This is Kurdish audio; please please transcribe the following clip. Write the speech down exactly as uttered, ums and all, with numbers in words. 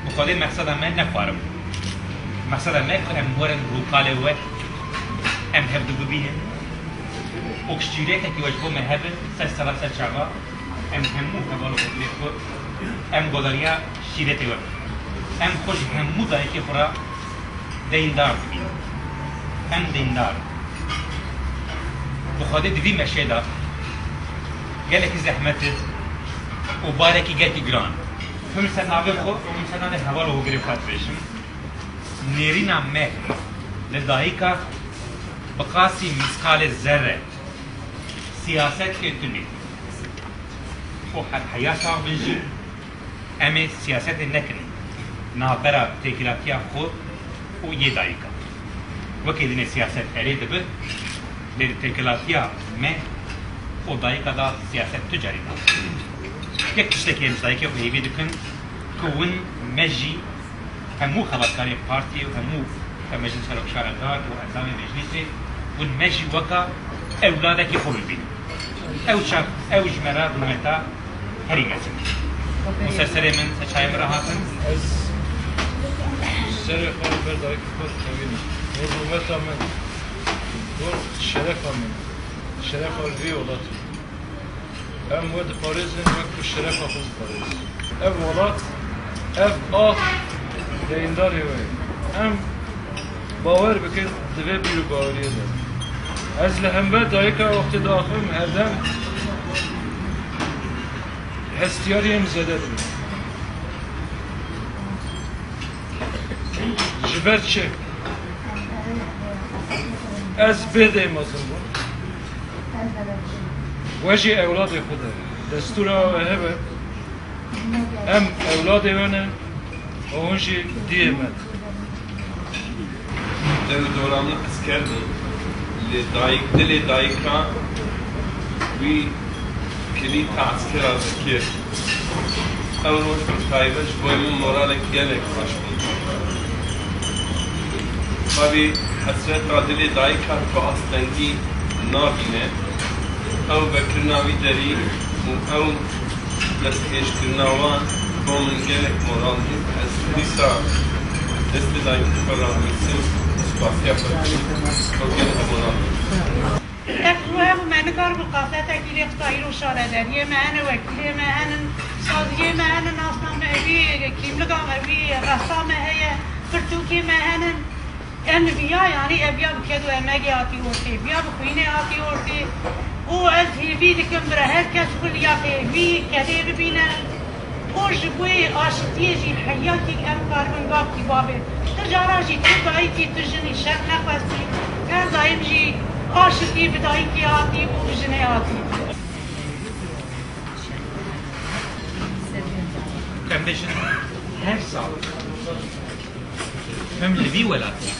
Bi Xwedê mexseda me ne xwarin bû. Mexseda me ku em werin rûkalê we, em hevdu bibînin û şîretekî we ji bo me hebe, ser sera ser çava em hemû heval û hevrê xwe, em godariya şîretê we bikin. Em xwe ji hemû dayikê xwe re deyndar dibînin. Em deyndar in. Bi Xwedê di vî meşê de gelekî zehmet e û barekî gelkî giran e. Hûn ser navê xwe, hûn ser navê heval û hogirê xwe dibêjim. Nêrîna me li dayika bi qasî mîsqalê zerre siyaset ê tunê û her heya sax bin jî em ê siyasetê nekin navbera têkilatiya xwe û yê dayika. Wekî dinê siyaset erê dibe, lê di têkilatiya me û dayika de siyaset tu carî nabe. Yek tiştekî em ji dayikê xwe hêvî dikin ku hûn me jî hemû xebatkarên partiyê û hemû meclis serok şaredar û endamên meclîsê hûn me jî weka ewladekî xwe bibînin. Ew çax, ew ji me re rûmeta herî mezin e. Hûn ser serê min, ser çayê min re hatin. Ez serê xwe li ber dayikê xwe dikewînim. Hûn rûmeta min, hûn şerefa min, şerefa vî welatê. Em we diparêzin wek ku şerefa xwe diparêzin. Ev welat, ev ax deyîndarê we ye. Em bawer bikin di vê bîr û baweriyê de. Ez li hember dayika wextê diaxivim herdem hestiyariyê min zêde dibin. Ji ber çi? Ez bê dê mezin bûm. We jî ewladê xwe de. Destûra we hebe. Em ewladê we ne. Hûn jî diyê me. Dev û dora min esker bûn. Lê dayik, dilê dayika wî kilîta eskera dikir. Ew roj bi taybet ji bo min moralek gelek baş bû. Xwedî hesreta dilê dayika ku astengî nabîne, ew vekirina wî derî û ew destpêşkirina wan bo min gelek moral bû. Ez dîsa destê dayikê xwe radibîsim, spasiya xwe dikim. Ew gelek moral bû. Ev rû hebû me nikarbû qafetekî lê xwita îro şaredariyê me hene, wekîlê me henin, saziyê me henin, asta me wî kîmliga me, wî resa me heye, pirtûkê me henin. Em viya, yanî ev ya bi ked û emegê hatî ortê, viya bi xwînê hatî ortê. Û ez hêvî dikim bira her kes xwe li yaqê wî kedê bibîne. Û ji bo yê aşitiyê jî heyakî em karibin gavkî bavê. Tu cara jî tu dayikî tu jinî şer nexwestî. Her daim jî aşitî bi dayikê hatî û bi jinê hatî. Em bêjin her sal. Em li vî welatê.